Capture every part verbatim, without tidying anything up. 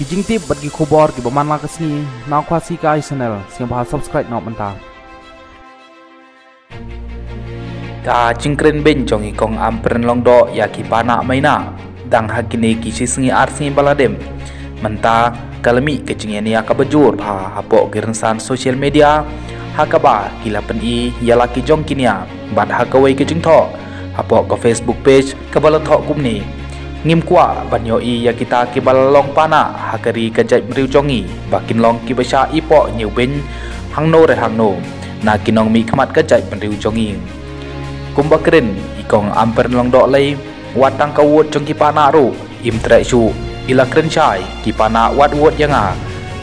Ki jingtip bad ki khubor kiba man la ka sngi na Khasi Kai Channel, sngewbha subscribe noh mynta. Ka jingkren beiñ jong i Kong Ampareen Lyngdoh ïa ki panak maïnah dang ha kine ki shi sngi ar sngi ba la dep mynta ka la mih ka jingïania kaba jur bha hapoh ki rynsan social media, ha kaba ki la pyni ïa la ki jong ki nia bad ha kawei ka jingthoh hapoh ka Facebook page kaba la thoh kumne: Ngim kwah ban ïohi ïa kita kiba la long panak ha ka ri ka jaitbynriew jong ngi ba kin long kiba shah ïehnoh ñiewbeiñ hangno re hangno na ki nongmihkhmat ka jaitbynriew jong ngi. Kumba kren i Kong Ampareen Lyngdoh lei, wat tang ka vote jong ki panak ruh im treh shuh, i la kren shai: Ki panak wat vote ïa nga,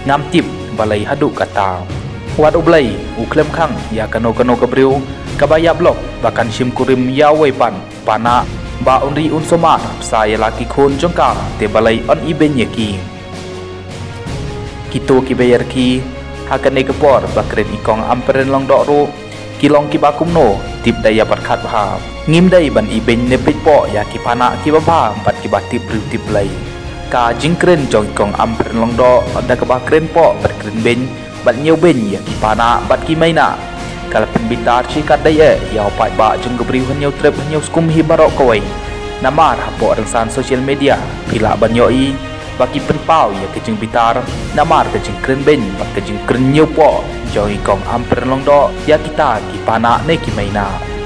ngam tip balei haduh katta. Wat U Blei u khlem khang ïa kano kano ka briew kaba ïap lok ba kan shim kurim ïa uwei pat panak ba un ri un sumar bsa ïa la ki khun jong ka, te balei yn ibeiñ ïa ki. Kito kiba ïarkhie ha kane ka por ba kren i Kong Ampareen Lyngdoh ruh ki long kiba kumno, tip da ïa pyrkhat bha. Ngim dei ban ibeiñ ne peit poh ïa ki panak kiba bha bad kiba tip briew tip Blei. Ka jingkren jong i Kong Ampareen Lyngdoh da kaba kren poh bad kren beiñ bad ñiewbeiñ ïa ki panak bad ki maïnah ka la pynbitar shi katdei eh ïa u paidbah jong ka briew ha Hynñiewtrep Hynñiewskum hi baroh kawei. Namar hapoh rynsan social media phi lah ban ïohi ba ki pynpaw ïa ka jingbitar namar ka jingkren beiñ bad ka jingkren ñiewpoh jong i Kong Ampareen Lyngdoh ïa kita ki panak ne ki maïnah.